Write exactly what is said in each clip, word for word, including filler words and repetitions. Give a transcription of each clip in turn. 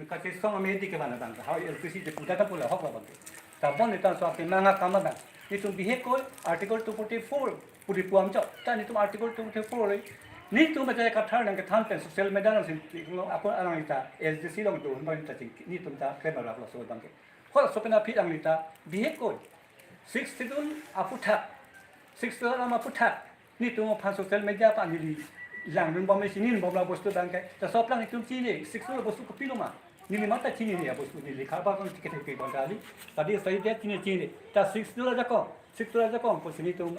Kachesong amei dik ke mana bang, hau L P C de puda ta pula hok la bang. Ta bon ni ta so ake manga kama bang. Netum bihek ko Article two forty-four pudi puam chok. Ta netum Article two forty-four ri. Netum J I Kathar nangkethan pen social media nangsi ako alang ta S D C along do bang ta ching. Netum ta klemar lo so bang ke. Hol so pena phit ang ni ta bihek ko. Sixth Schedule aphuthak. Sixth Schedule alam aphuthak. Netum aphan social media pa neli langdun bom, isi nin bom la bostu bang ke. Ta so aplang netum chini, Sixth Schedule bostu kopilo ma. Neli mata chinine bostu, neli kharba kon tiket ke bang kali. Tadi saya dia chini chini. Ta Sixth Schedule ajakong, Sixth Schedule ajakong pusi netum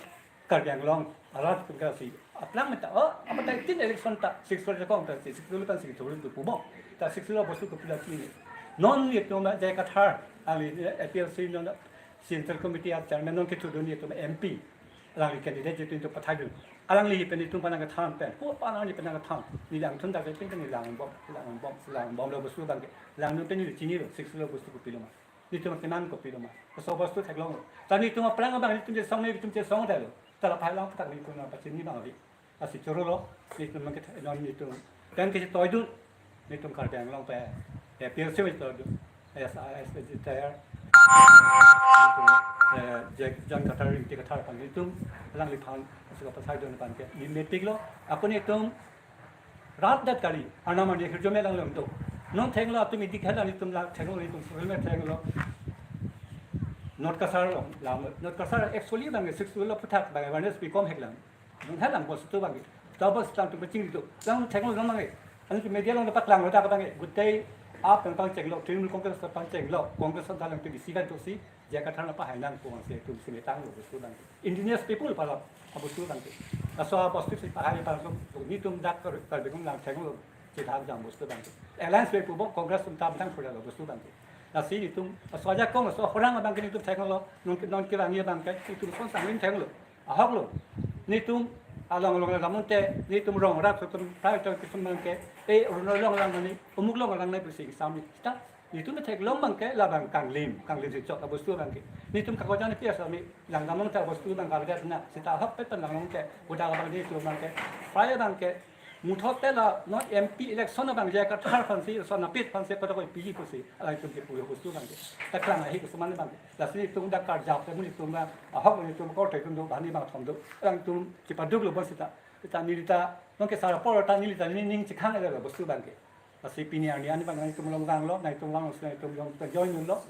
Karbi Anglong arat pun kasi. Aplang menta, oh, apa ta tin election ta, Sixth Schedule ajakong ta, Sixth Schedule kan Sixth Schedule tu pubong. Ta Sixth Schedule bostu kopilo chini. Non netum J I Kathar, alangli A P H L C non Central Committee a chairman nangkethudun netum M P. Alangli candidate jitu netum pathaidun. Alangli pen netum aphan nangkethan pen. Pu aphan alangli pen nangkethan. Neli langthun dak pen neli lang bom, lang bom, lang bom lo bostu bang ke. Langdun pen neli chinilo, Sixth Schedule bostu kopilo ma. Netum kenan kopilo ma. So bostu theklong lo. Ta netum aplang bang netum chesong ne netum chesong dalo. Ta la phai lang tak netum nangpachini bang abi. Asi choro lo, netum mangke non netum. Pen kesi toidun, netum Karbi Anglong pen, eh, P L C me toidun. S I S retire. Netum, eh, J-, J I Kathar, J I Kathar aphan netum, alangliphan, asi kapathaidun aphan ke, ni mepik lo, ako netum, rat dat kali, anam ani hirjume lang lem to. Non thenglo, atum idik hela netum la thenglo, netum film thenglo. North Cachar lo, lam, North Cachar actually bang Sixth Schedule aphuthak bang awareness bikom hek lang. Nung helang bostu bang ke. Ta bostu tang tu paching tu. Lang thenglo lang bang ke. Anu tu media along dapat lang dapat bang ke. Gutei ap yang pangchenglo, Trinamool Congress pangchenglo, Congress ang dalang tu bisi kan tu si, J I Kathar nangpahai nang puang si tu si metang lo bostu bang ke. Indigenous people pala bostu bang ke. Laso bostu si pahai pala tu netum dak kar kar bingung lang thenglo. Cithak jang bostu bang ke. Alliance pe pubong Congress tum tam tang pura lo bostu bang ke. Lasi netum, laso ajakong, laso horang bang ke netum thenglo, non non kirang ye bang ke, netum son sangin thenglo. Ahok lo. Netum along along lamun te, netum rong rat atum prai to kisum bang ke, eh, rong along lang ni, umuk along lang ni pusi kisam ni. Kita, netum theklong bang ke, labang kanglim, kanglim si chok abostu bang ke. Netum kakojan pi asami, lang damong ta bostu bang karga na, sita ahok pet pen lang ke, udah bang netum bang ke, prai bang ke, muthot te la, non M P election bang J I Kathar aphan si, so napit aphan si, kota koi piji pusi, alangtum kipu bostu bang ke. Taklang ahi kusuman bang ke. Lasi netum dak karjap, netum dak, ahok netum korte tum do, bani bang thom do. Alangtum kipaduk lo bang sita. Sita neli ta, non ke sar apor ta neli ta nening chikhang lo bostu bang ke. Lasi pini arni ani bang netum along vanglo, netum vanglo, netum along ta join lo.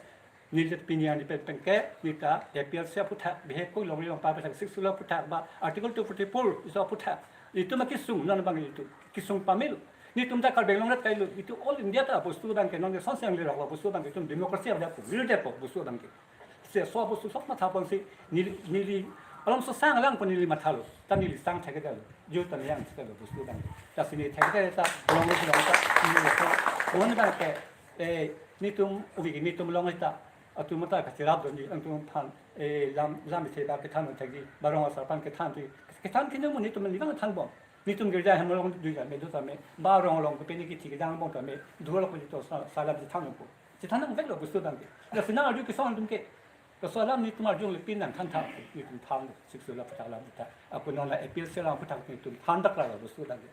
Neli ta pini arni pen pen ke, neli ta A P H L C aphuthak, bihek ko long long pa aphuthak, Sixth Schedule aphuthak ba, Article two forty-four, iso aphuthak. Itum akisung, non bang itum, kisung pamil. Netum ta Karbi Anglong rat kailo, itum all India ta bostu bang ke, non ke son seng le rok bostu bang ke, itum democracy ada ko, real de ko, bostu bang ke. Se so bostu sok matha pon si, neli, neli, alam so sang lang pon neli matha lo, ta neli sang thek lo, jo ta yang thek lo, bostu bang ke. Ta si neli thek ta, long long ta, neli ko, bon bang ke, eh, netum, ubi netum along ta, atum ta kachirap do ni, atum aphan, eh, lam, lam isi ba kethan thek di, ba rong asar aphan kethan di, kethan kini mo netum ni bang than bom. Netum girja hem along dui ja me do ta me, ba rong along ke pini kithi kedang bom ta me, dua lo ko to sa, salam di than ko. Di than nang vek lo bostu bang ke. Ya sina arju kisong atum ke. Laso alam netum arjulong le pin nangthan tha, netum than lo, Sixth Schedule aphuthak alam ta. Ako non la A P H L C alam aphuthak netum than dak la bostu bang ke.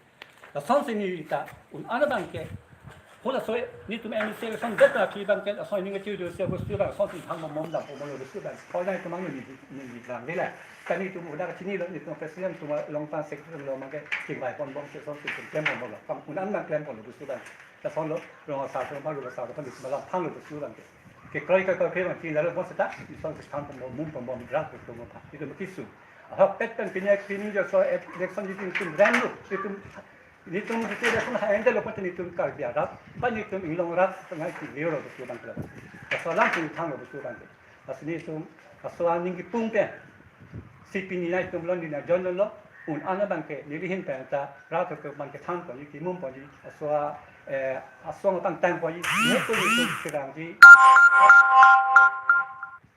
Lason si neli ta un-an bang ke. Hala so netum M C election det la ki bang ke, lason ning ke chu do se bostu bang, lason si than mom dam ko mo bostu bang. Ko nai tum ang ni ni ni bang de la. Kani tum udah chinilo, netum president atum along ta secretary lo bang ke, ki bai pon bom se son si tum klem pon bom lo. Kam un-an bang klem pon lo bostu bang. Lason lo, rong asar atum, ba rong asar atum, netum alam than lo bostu bang ke. Kekroi kekroi ke bang chin dalo bom seta, netum si than pon bom, mum pon bom, drug pon bom, itum kisu. Ahok pet pen pini, pini jo so election jitu netum rem lo, netum, netum jitu election ha ende lo pon netum Karbi arat, ba netum inglong rat, tengah ki leo lo bostu bang ke. Laso alam si than lo bostu bang ke. Lasi netum, laso aning kipung pen, si pini nai tum lo ni na jon lo, un-an bang ke, neli hin pen ta, rat ke bang kethan ponji, kimum ponji, laso, eh, asong pangtang ponji, netum netum kedang ji.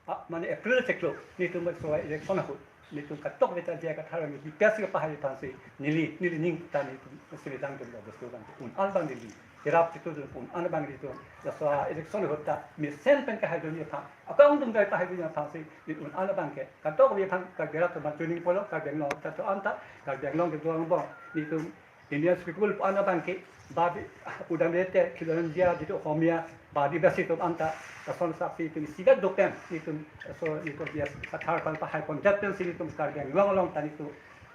Ah, mane April chiklo, netum so election ahut, netum katok beta J I Kathar ni hi pes ke pahai aphan si, neli, neli ning ta netum, sini dang tum bostu bang ke, un-an bang neli. Kerap chitu dun pon, an bang di dun. Laso election ahut ta, mesen pen kahai dun aphan. Akong dun dai kahai dun aphan si, netum an bang ke. Katok avi aphan, Karbi arat atum tuning polo, Karbi Anglong ta to anta, Karbi Anglong ke duang bong. Netum, Indian School pu-an abang ke, badi pudam rete, Khilonjia jitu Ohomia, badi basi atum anta, lason saksi itum isivet dopen, itum, so, itum bias Kathar pan pahai pon jat pensi itum Karbi Anglong along ta itum,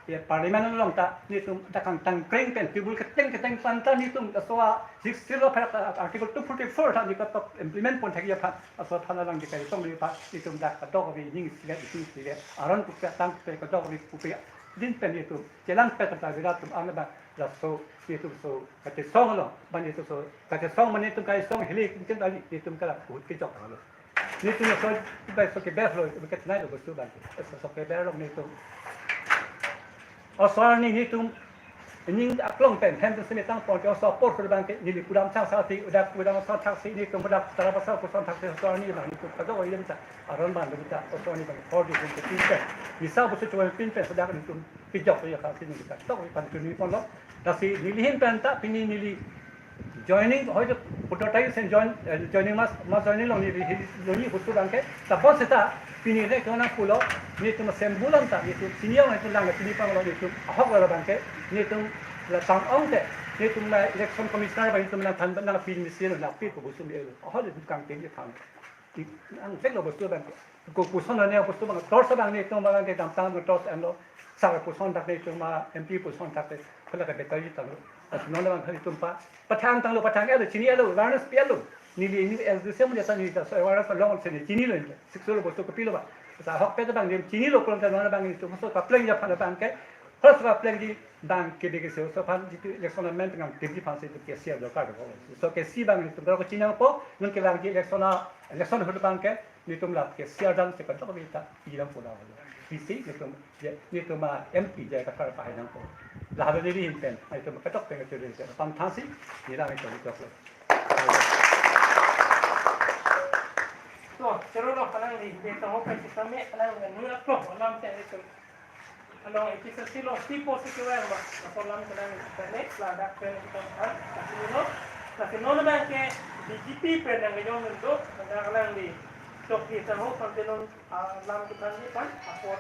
ya, Parliament along ta, itum dakang tangkreng pen, tibul keteng keteng pan ta itum, so, a, six zero five, Article two forty-four ta itum implement pon thek ya pan, so, than alang dikai song li pan, itum dak kadokave ning isivet, itum isivet, aron pupe, tang pupe, kadokave pupe, din pen itum, chelang pet ta bira atum, an abang, laso, itum so, kachesong lo, ban itum so, kachesong mane itum kaisong hili, itum kali, itum kala, put kejok lo. Itum so, bai so ke best lo, itum ketnai lo bostu ban. So, so ke best lo itum. Osor ni itum, ning aklong pen, hem tu simi tang pon ke, osor por ke abang ke, neli pudam sang saksi, udak pudam sang saksi, itum udak tara pasal puson saksi, osor ni bang itum, kadokave itum ta, aron ban itum ta, osor ni bang, for di itum ke pin pen. Misa bostu cuma pin pen, udak itum, pijok ya saksi ni kita, tok ipan tuni pon lo. Lasi neli ahin pen ta, pini neli, joining, hoito, putotai sen join, eh, joining mas, mas joining long ni, hi, hi, long ni hutu bangke, ta bos ta, pini re kona pulo, itum sem bulan ta, itum senior itum lang, pini pang lo itum, ahok lo bangke, itum la tang ong te, itum la election commissioner bang itum lang than bang pin misil na pi ko busum elo, ahok le kang pin than. Ang vek lo bostu bangke. Ko puson ne bostu bang, torch bang itum bangke dam tang torch an lo, sar puson dak itum ma M P puson dak, pala ke battery tang lo. As non bang itum pa, pathang tang lo, pathang elo, chini elo, awareness pi elo. Neli, neli S D C mo jasa neli ta, so awareness long se neli chini lo, six lo bostu kopi lo ba. Sa ahok pet bang neli chini lo, kolom ta non bang itum so kapleng ya phan bangke. First kapleng di bang ke beke se, so phan jitu election amen tengam tim di phan se itum ke siar dokar do. So ke si bang itum ko chini po, non ke bang di election a, election hur bangke, itum la ke siar dan se kadokave ta, ilam pula. P C, itum, ya, itum ma M P ja Kathar pahai nangpo. La halo neli ahin pen, itum kadok pen ke, pam thansi, neli lang itum itum lo. To, choro lo kalang di, de to ho pen sitame, kalang di, nu aklong, alam te itum. Along A P H L C along, tipo si kewen ma, apo alam kalang di, kane, ladak pen itum kan, kasi lo, kasi non bangke B J P pen yang kejong nunduk, kalang di, tok di tahu, kan tenon, ah, alam kita ni pan, apo.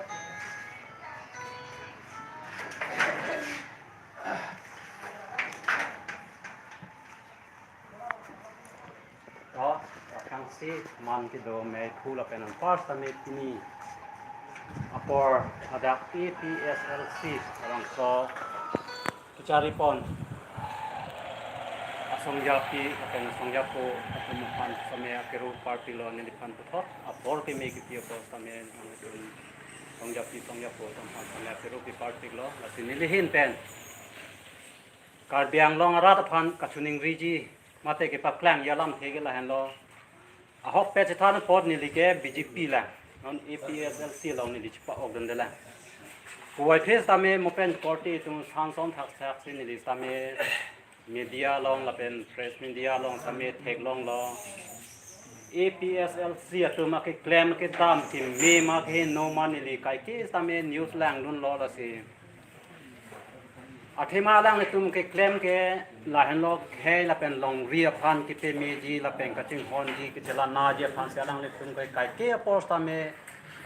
To, aphrangsi man kedo mei phu lapen anpar sitame pini apor hadak A P H L C arongso kachari pon asongjapi lapen asongjapo atum aphan sitame akero parpiklo, neliphan puthot apor keme kipi apor sitame asongjapi asongjapo atum aphan sitame akero kiparpiklo, lasi neli ahin pen Karbi Anglong arat aphan kachiningriji mate kepaklang alam theke lahenlo. Ahokpet chethan apot neli ke B J P lang, non A P H L C along neli chepa-ok dunde lang. Puvoiphit sitame mo pen korte atum sanson thakthak si neli sitame media along lapen press media along sitame theklonglo. A P H L C atum akeklem kedam keme ma kehingno ma neli kaike sitame news langdunlo, lasi athema alanglitum keklem ke lahenlo, khei lapen longri aphan kepemeji lapen kachinghonji kachelanaji aphan si alanglitum ke kaike apor sitame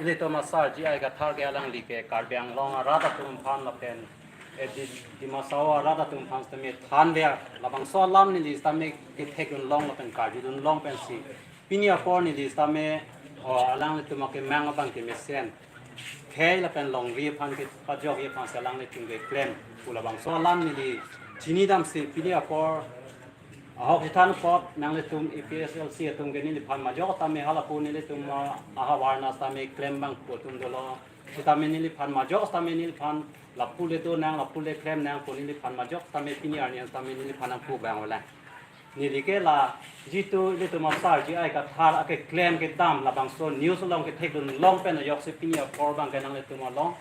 ilitum asar G I Kathar ke alangli ke Karbi Anglong arat atum aphan lapen, eh, Di-, Dima Hasao arat atum aphan sitame thanver, labangso alam neli sitame kethekdunlong lapen karjudunlong pensi pini apor neli sitame, o, alanglitum akemang abang kemesen, khei lapen longri aphan kepajokji aphan si alanglitum keklem pu labangso alam neli chinidamsi pini apor ahok chethan apot nanglitum A P H L C atum ke neliphan majok tame halapu nelitum, ah, ahavar na sitame klem abang pu atum dolo. Sitame neliphan majok sitame neliphan lapu le do nang, lapu le klem nang pu neliphan majok sitame pini arni an sitame neliphan nangpu abang ola. Neli ke la jitu ilitum asar G I Kathar akeklem kedam labangso news along kethekdunlong pen ajoksi pini apor abang ke nanglitum along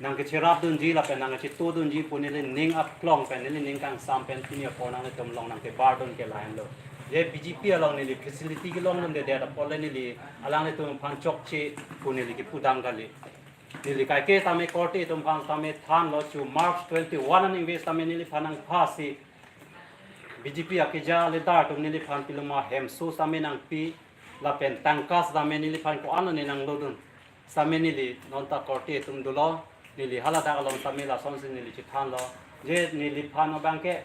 nangkecherapdunji lapen nangkachetodunji pu neli ning aklong pen neli ning kangsam pen pini apor nanglitum along nangkebardun ke lahenlo. Je B J P along neli facility kelongdundedet apot le neli alanglitum aphan chokche pu neli kepudam kali. Neli kaike sitame korte atum aphan sitame thanlo, chu March twenty-one aningve sitame neliphan nangphasi B J P akeja leader atum neliphan piloma hemso sitame nangpi lapen tangka sitame neliphan ko-an ne nanglodun. Sitame neli nonta korte atum dolo, neli haladak along sitame lasonsi neli chethanlo. Je neliphan abangke,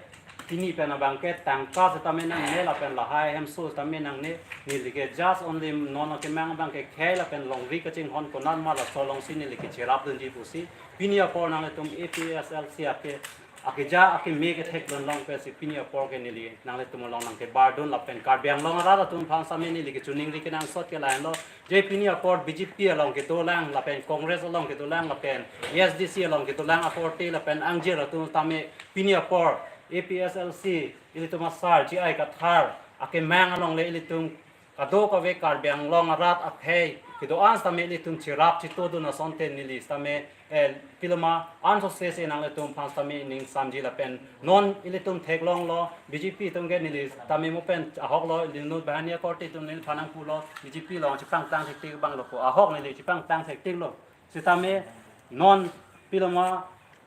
pini pen abangke tangka setame nangne lapen lahai hemso setame nangne, neli ke just only non akemang abangke khei lapen longri kachinghon konat ma laso alongsi neli ke cherapdunji pusi. Pini apor nanglitum A P S L C ake, akeja akeme ketheklong pensi pini apor ke neli nanglitum along nangkebardun lapen Karbi Anglong arat atum aphan setame neli kechiningri kenangsot ke lahenlo. Je pini apor B J P along kedolang lapen Congress along kedolang lapen A S D C along kedolang akorte lapen angjir atum setame pini apor A P S L C ilitum asar G I Kathar akemang along le ilitum kadokave Karbi Anglong arat akhei kedo-an setame ilitum cherap chitodun asonte neli setame, eh, piloma ansose se nanglitum aphan setame ning samji lapen non ilitum theklonglo B J P atum ke neli setame mo pen ahoklo, inut banghini akorte atum neliphan nangpulo B J P along chepangtang thektik abanglo pu ahok neli chepangtang thektiklo. Setame non piloma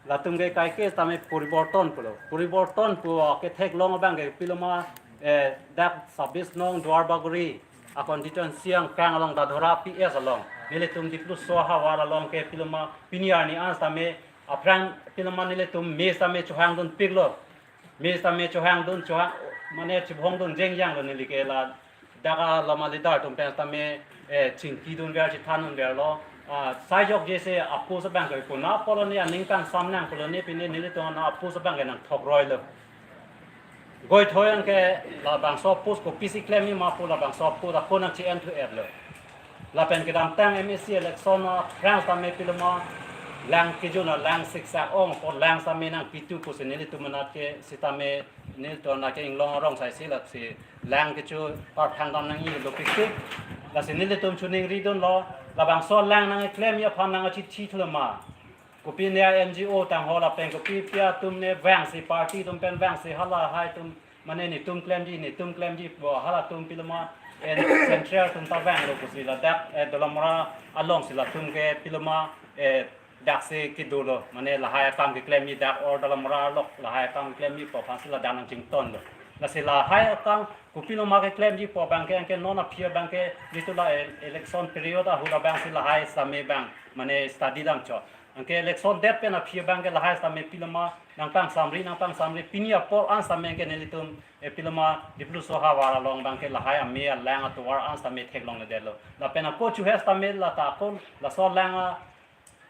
latum ke kaike setame poriborton pulo. Poriborton pu ketheklong abangke piloma, eh, dak sabis nong Duar Bagori a constituency angkang along Dadhora P S along nelitum Dipluso ahavar along ke piloma pini arni an setame aphrang piloma nelitum me setame chohangdunpiklo. Me setame chohangdun, chohang, mane chibhongdun jengjanglo neli ke ladak along a leader atum pen setame, eh, chingkidunver chithandunverlo. Ah, sai jokje se a-post abangke konat pulo ne aningkan samnang pulo ne pine nelitum a-post abangke nangthokroilo. Goithoi anke labangso post kopisi klemji ma pu labangso post ako nangchi-en thu-etlo. Lapen kedamtang M A C election aphrang setame piloma lang kejun alang siksak ong apor lang setame nangpitu pusi nelitum anat ke setame nelitum anat ke inglong arong saisi lasi lang kecho parthang dam nangji dopikpik. Lasi nelitum chiningridunlo, labangso lang nangklemji aphan nangkachithi thuloma. Kopi ne N G O tangho lapen kopi pi atum ne vangsi party atum pen vangsi halahai atum mane netum klemji, netum klemji pu halatum piloma en central atum ta vanglo pusi ladak, eh, Dolamara alongsi latum ke piloma, eh, daksi kedolo, mane lahai akam keklemji dak or Dolamara along lahai akam keklemji pu aphansi ladak nangchingtonlo. Lasi lahai akam kopiloma keklemji pu abangke anke non aphi abangke jitu la el-, election period ahut abangsi lahai setame abang mane study damchot. Anke election det pen aphi abangke lahai setame piloma nangpangsamri, nangpangsamri pini apor an setame anke nelitum, eh, piloma Dipluso ahavar along abangke lahai ame alang atovar an setame theklongledetlo. Lapen ako chuhe setame lata ako laso lang a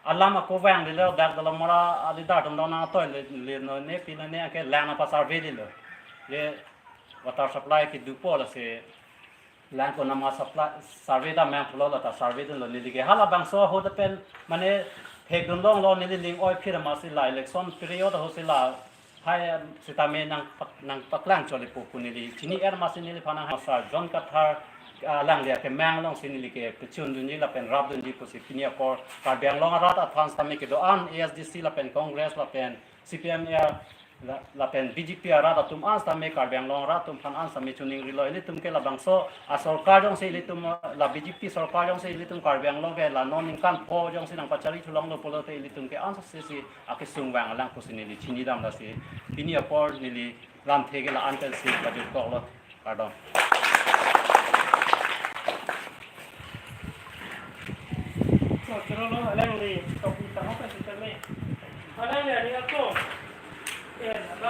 alam ako vanglelo, dak Dolamara a leader atum dong nangtoile, le no ne pine ne anke lang nangpa-survey-lelo. Le water supply kedopo lasi lang konat ma supply survey dam nangpulo lata survey dunlo neli ke halabangso ahut pen mane thekdunlonglo neli ling oi phir masi la election period ahut si lahai setame nangpak-, nangpaklang cholipo pu neli chini-er masi neliphan nang ha Sir John Kathar, ah, alangli akemang alongsi neli ke pachundunji lapen rapdunji pusi pini apor Karbi Anglong arat aphan setame kedo-an A S D C lapen Congress lapen C P M er la-, lapen B J P arat atum an setame Karbi Anglong arat atum aphan an setame chiningrilo, ilitum ke labangso asorkar jongsi ilitum la B J P sorkar jongsi ilitum Karbi Anglong ke la non ningkan pho jongsi nangpachari thulonglo pulote ilitum ke ansose si akesung vang alang pusi neli chinidam lasi pini apor neli lamthe ke la-an pensi pajutkoklo. Kardom.